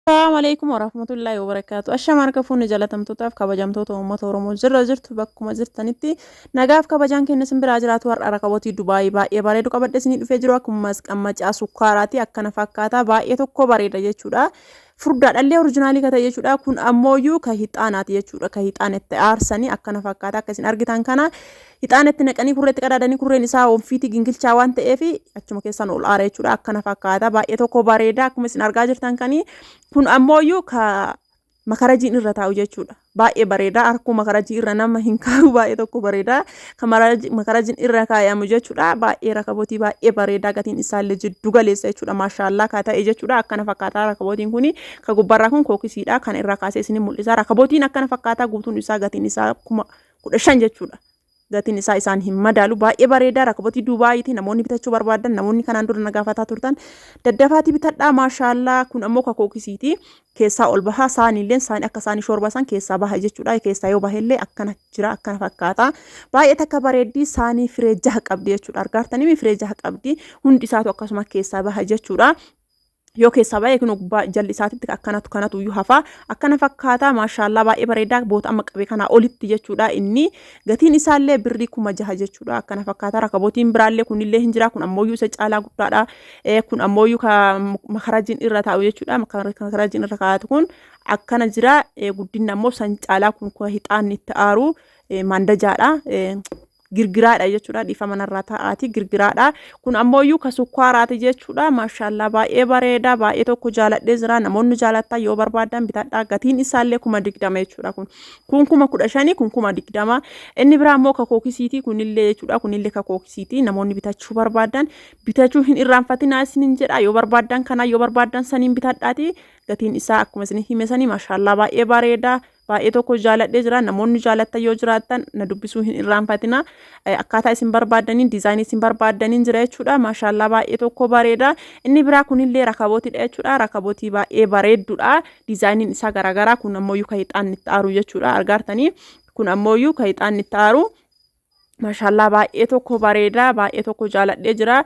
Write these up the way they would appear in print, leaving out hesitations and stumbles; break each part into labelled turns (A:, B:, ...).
A: Assalamu alaikum warahmatullahi wabarakatuh. Ashama harka fuunni jaalatamtootaaf kabajamtoota uummata Oromoo jirra jirtu bakkuma jirtanitti nagaaf kabajaan keenya isin biraa jiraatu. Har'a rakabotii Dubaayii baay'ee bareedu qabadhe isinii dhufee jiru. Akkuma qammacaa sukkaaraati, akkana fakkaata, baay'ee tokko bareeda jechuudha. Furdaadhallee original ka ta'e jechuudha. Kun ammooyyuu ka hixaanaati jechuudha. Ka hixaan itti aarsanii akkana fakkaata. Akka isin argitan kana hixaana itti naqanii kurreetti qadaadanii, kurreen isaa onfiitii gingilchaa waan ta'eef achuma keessaan ol aara jechuudha. Akkana fakkaata, baay'ee tokko bareeda. Akkuma isin argaa jirtan kanii kun ammooyyuu ka makarajiin irra taa'u jechuudha. Baay'ee bareeda. Harkuu makarajii irra nama hin kaa'u, baay'ee tokko bareeda. Kan makarajiin irra kaa'amu jechuudha. Baay'ee rakabotii baay'ee bareeda. Gatiin isaallee jiddu galeessa jechuudha. Maashaallaa ka ta'e jechuudha. Akkana fakkaataa rakabotiin kuni ka gubbarraa kun kookisiidha. Kan irraa kaasee isin mul'isa. Rakabotiin akkana fakkaataa guutuun isaa gatiin isaa 15,000 jechuudha. Gatiin isaa isaan hin madaalu, baay'ee bareeda. Rakabotii Dubaayiiti. Namoonni bitachuu barbaadan, namoonni kanaan dura na gaafataa turtan, daddafaatii bitadhaa. Maashaallaa. Kun ammoo kakookisiiti. Keessaa ol bahaa saaniilleen saani akka saanii shorba san keessaa baha jechuudha. Keessaa yoo bahellee akkana jira, akkana fakkaata. Baay'ee takka bareeddii, saanii firee jaha qabdi jechuudha. Argaartanii firee jaha qabdi. Hundi isaatu akkasuma keessaa baha jechuudha. Yoo keessaa baay'ee kun gubbaa jalli isaatitti akkanatu kanatu iyyuu hafa, akkana fakkaata. Maashaallaa, baay'ee bareedaa. Boota amma qabe kanaa olitti jechuudha. Inni gatiin isaallee birrii 6,000 jechuudha. Akkana fakkaata. Rakabotiin biraallee kunillee hin jira. Kun ammoo isa caalaa guddaadha. Kun ammoo ka makarajiin irra taa'u jechuudha. Makarajiin irra kaa'atu kun akkana jira. Guddinni ammoo san caalaa. Kun hixaanni itti aaru maandajaadha. Girgiraadha jechuudha. Dhiifama narraa taa'aati, girgiraadha. Kun ammoo ka sukkaaraati jechuudha. Maashaallaa, baay'ee bareeda, baay'ee tokko jaaladhee jira. Namoonni jaalattaa yoo barbaadan bitadhaa. Gatiin isaallee 20,000 jechuudha. Kun 15,000, kun 20,000. Inni biraa ammoo ka kookisiiti kunillee jechuudha. Kunillee ka kookisiiti. Namoonni bitachuu barbaadan bitachuu hin irraanfatinaa isinin jedha. Yoo barbaadan kana, yoo barbaadan saniin bitadhaati. Gatiin isaa akkuma isin hime sanii. Maashaallaa, baay'ee bareeda, baay'ee tokko jaaladhee jira. Namoonni jaalattan yoo jiraattan na dubbisuu hin irraanfatina. Akkaataa isin barbaaddaniin, diizaayinii isin barbaaddaniin jira jechuudha. Maashaallaa, baay'ee tokko bareeda. Inni biraa kunillee rakabootiidha jechuudha. Rakabootii baay'ee bareedduudha. Diizaayiniin isaa garaagaraa. Kun ammoo ka hixaanni itti aaru jechuudha. Argaartanii, kun ammoo ka hixaanni itti aaru. Maashaallaa, baay'ee tokko bareeda, baay'ee tokko jaaladhee jira.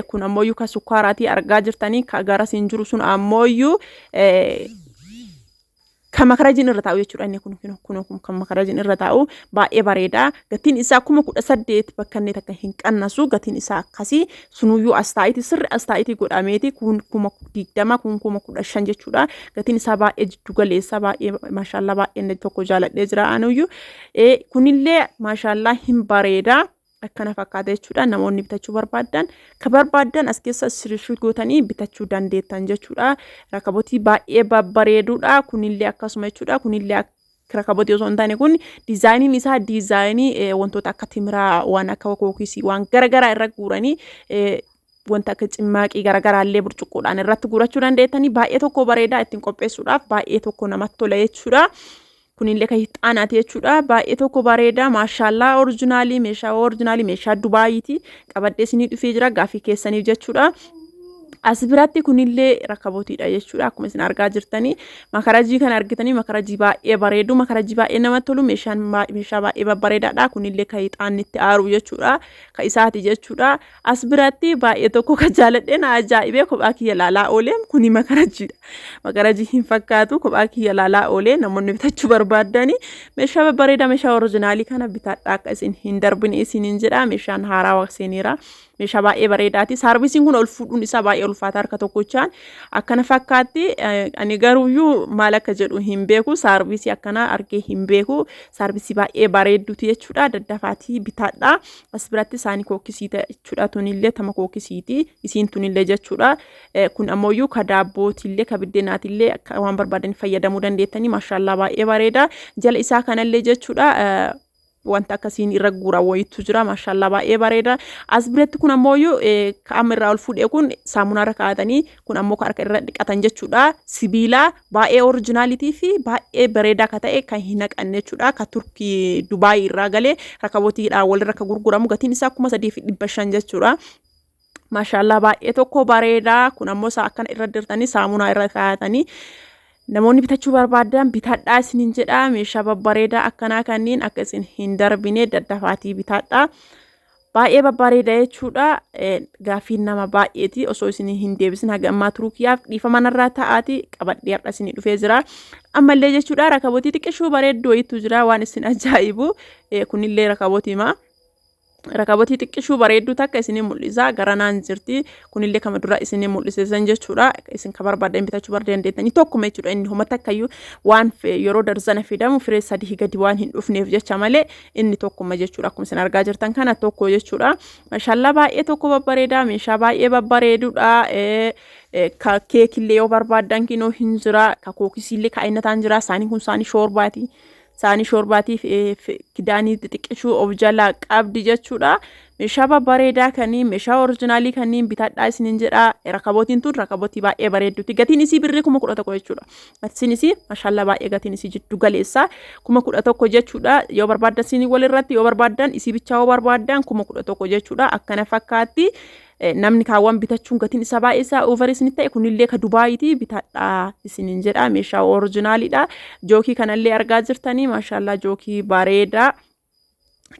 A: Kun ammoo ka sukkaaraatii argaa jirtanii. Ka garasiin jiru sun ammoo kan makarajiin irra taa'u jechuudha. Inni kun kun kun kan makarajiin irra taa'u baay'ee bareeda. Gatiin isaa 18,000, bakka inni takka hin qannasu. Gatiin isaa akkasii sunuyyuu astaa'itii sirri astaa'itii godhameeti. Kun 20,000, kun 15,000 jechuudha. Gatiin isaa baay'ee jiddu galeessa, baay'ee maashaallaa, baay'ee tokko jaaladhee jira anuyyuu. Kunillee maashaallaa hin bareeda. Akkana fakkaata jechuudha. Namoonni bitachuu barbaadan, ka barbaadan as keessa screenshot gootanii bitachuu dandeettan jechuudha. Rakabotii baay'ee babbareeduudha. Kunillee akkasuma jechuudha. Kunillee rakabotii osoo hin taane kun diizaayiniin isaa diizaayinii wantoota akka timiraa, waan akka kookisii, waan garaagaraa irra guuranii, wanta akka cimmaaqii garaagaraallee burcuqqoodhaan irratti guurachuu dandeettanii. Baay'ee tokko bareedaa, ittiin qopheessuudhaaf baay'ee tokko namatti tola jechuudha. Kunillee kan hixaanaati jechuudha. Baay'ee tokko bareeda. Maashaallaa, original, meeshaa original, meeshaa Dubaayiiti. Qabadhee isinii dhufee jira gaaffii keessaniif jechuudha. As biratti kunillee rakabootiidha jechuudha. Akkuma isin argaa jirtanii makarajii kana argitanii, makarajii baay'ee bareedu, makarajii baay'ee namatti tolu, meeshaan meeshaa baay'ee babbareedaadha. Kunillee kan hixaanni itti aaru jechuudha. Kan isaati jechuudha. As biratti baay'ee tokko kan jaaladhee na ajaa'ibee kophaa kiyya laalaa oolee kuni makarajiidha. Makarajii hin fakkaatu, kophaa kiyya laalaa oolee. Namoonni bitachuu barbaaddanii meeshaa babbareedaa, meeshaa original kana bitadhaa, akka isin hin darbine isiniin jedha. Meeshaan haaraa seeneera. Meeshaa baay'ee bareedaati. Saarvisiin kun ol fuudhuun isaa baay'ee ulfaata harka tokkochaan. Akkana fakkaatti. Ani garuuyyuu maal akka jedhu hin beeku. Saarvisii akkanaa argee hin beeku. Saarvisii baay'ee bareedduuti jechuudha. Daddafaatii bitadhaa. As biratti isaanii kookisii jechuudha. Tunillee tama kookisiiti. Isiin tunillee jechuudha. Kun ammoo ka daabbootillee, ka biddeenaatillee akka waan barbaadan fayyadamuu dandeettanii. Maashaallaa, baay'ee bareeda. Jala isaa kanallee jechuudha. Wanta akkasiin irra guuran wayiitu jira. Maashaallaa, baay'ee bareeda. As biratti kun ammoo ka amma irraa ol fuudhee kun saamunaa irra kaa'atanii, kun ammoo ka harka irra dhiqatan jechuudha. Sibiila baay'ee originalitii fi baay'ee bareedaa ka ta'e, kan hin haqanne jechuudha. Ka Turkii Dubaayii irraa galee rakabotiidhaan walirra ka gurguramu, gatiin isaa 3,500 jechuudha. Maashaallaa, baay'ee tokko bareeda. Kun ammoo isaa akkana irra dirtanii saamunaa irra kaa'atanii. Namoonni bitachuu barbaadan bitadhaa isiniin jedha. Meeshaa babbareedaa akkanaa kanneen akka isin hin darbine daddafaatii bitadhaa. Baay'ee babbareeda jechuudha. Gaaffiin nama baay'eeti osoo isin hin deebisin haga ammaa turuu kiyyaaf dhiifama narraa ta'aati qabadhee har'a isinii dhufee jira. Ammallee jechuudha rakabotii xiqqishuu bareedduu wayiitu jira waan isin ajaa'ibu kunillee rakabotiima. Rakabotii xiqqishuu bareedduu takka isinii mul'isa garanaan jirti kunillee kama dura isinii mul'ise san jechuudha isin ka barbaadan bitachuu dandeettanii tokkuma jechuudha inni homa takkayyuu waan yeroo darzana fidamu firee sadii gadi waan hin dhufneef jecha malee inni tokkuma jechuudha akkuma isin argaa jirtan kana tokko jechuudha mashaallaa baay'ee tokko babbareedaa meeshaa baay'ee babbareedudha ka keekillee yoo barbaaddan kinoo hin jira ka kookisiillee ka ayinataan jira saanii kun saanii shoorbaati saanii shoorbaatiif kidaanii xixiqqishuu of jalaa qabdi jechuudha meeshaa babbareedaa kanii meeshaa orijinaalii kanniin bitadhaa isinin jedha rakabootiin tun rakabootii baay'ee bareedduti gatiin isii birrii 11,000 jechuudha Gatiin isii mashaallaa baay'ee gatiin isii jiddu galeessa 11,000 jechuudha. Yoo barbaaddan siinii walirratti yoo barbaaddan isii bichaa yoo barbaaddan 11,000 jechuudha. Akkana fakkaatti. Namni kaawwan bitachuun gatiin isaa baay'ee isaa over isin ta'e kunillee ka Dubaayiiti bitadhaa isinin jedha meeshaa orijinaaliidha. Jookii kanallee argaa jirtanii mashaallaa jookii bareedaa.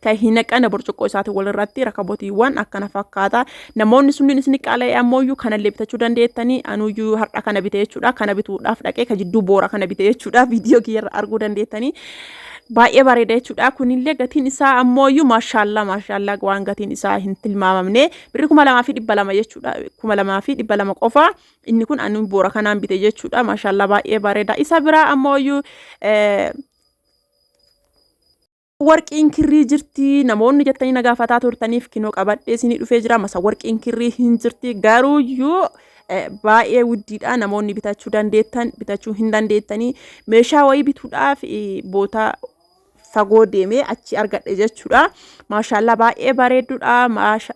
A: Kan hin naqanne burcuqqoo isaatiin walirratti rakabotiiwwan akkana fakkaata. Namoonni sunniin isin qaala'e ammooyyuu kanallee bitachuu dandeettanii anuyyuu har'a kana bite jechuudha. Kana bituudhaaf dhaqee ka jidduu boora kana bite jechuudha. Viidiyoo kiyyarra arguu dandeettanii. Baay'ee bareeda jechuudha. Kunillee gatiin isaa ammooyyuu maashaallaa maashaallaa waan gatiin isaa hin tilmaamamne birri 2,200 jechuudha. 2,200 qofa. Inni kun anu boora kanaan bite jechuudha. Maashaallaa baay'ee bareeda. Isa biraa ammooyyuu Warqiin kirrii jirti namoonni jettanii na gaafataa turtaniif kinoo qabadhee isinii dhufee jira masa warqiin kirrii hin jirti garuuyyuu baay'ee wuddiidha namoonni bitachuu dandeettan bitachuu hin dandeettanii meeshaa wayii bituudhaaf boota fagoo deemee achi argadhe jechuudha maashaallaa baay'ee bareedduudha maasha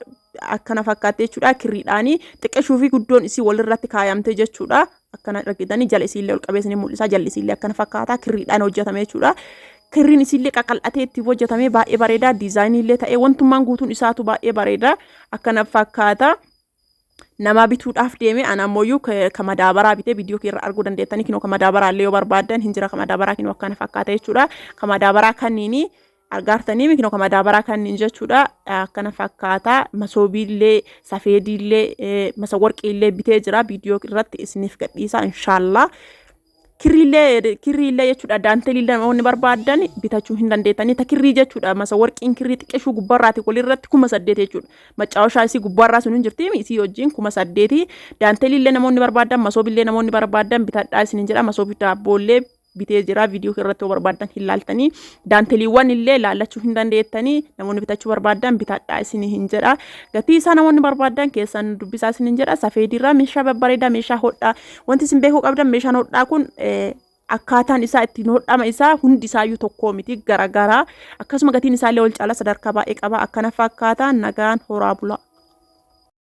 A: akkana fakkaatti jechuudha kirriidhaanii xiqqashuu fi guddoon isii walirratti kaayamte jechuudha akkana argitanii jala isiillee ol qabee isinii mul'isa jalli isiillee akkana fakkaata kirriidhaan hojjetame jechuudha. Kirriin isiillee qaqal'atee itti hojjetame baay'ee bareeda diizaayiniillee ta'ee wantummaan guutuun isaatu baay'ee bareeda akkana fakkaata. Nama bituudhaaf deeme ana ammoo ka madaabaraa bitee viidiyoo irra arguu dandeettanii kinoo ka madaabaraa illee yoo barbaaddan hin jira ka madaabaraa kinoo akkana fakkaata jechuudha. Ka madaabaraa kanniini argaartanii kinoo ka madaabaraa kanniin jechuudha akkana fakkaata masoobiillee safeediillee masa warqiillee bitee jira viidiyoo irratti isiniif gadhiisa inshaallaa. Kirriillee kirriillee jechuudha daanteliillee namoonni barbaaddan bitachuu hin dandeettanii ta kirrii jechuudha masa warqiin kirrii xiqqeshuu gubbarraati walirratti 8,000 jechuudha maccaawashaa isii gubbarraa sun hin jirti isii wajjin 8,000 daanteliillee namoonni barbaaddan masoobillee namoonni barbaaddan bitadhaa isiniin jedha masoobii daabboollee bitee jira viidiyoo irratti yoo barbaaddan hin laaltanii daanteliiwwan illee laallachuu hin dandeettanii namoonni bitachuu barbaaddan bitadhaa isin hin jedha gatii isaa namoonni barbaaddan keessan dubbisaa isin hin jedha safeediirraa meeshaa babbareedaa meeshaa hodhaa wanti isin beekuu qabdan meeshaan hodhaa kun akkaataan isaa ittiin hodhama isaa hundi isaayyuu tokkoo miti garagaraa akkasuma gatiin isaallee wal caala sadarkaa baay'ee qaba akkana fakkaata nagaan horaa bulaa.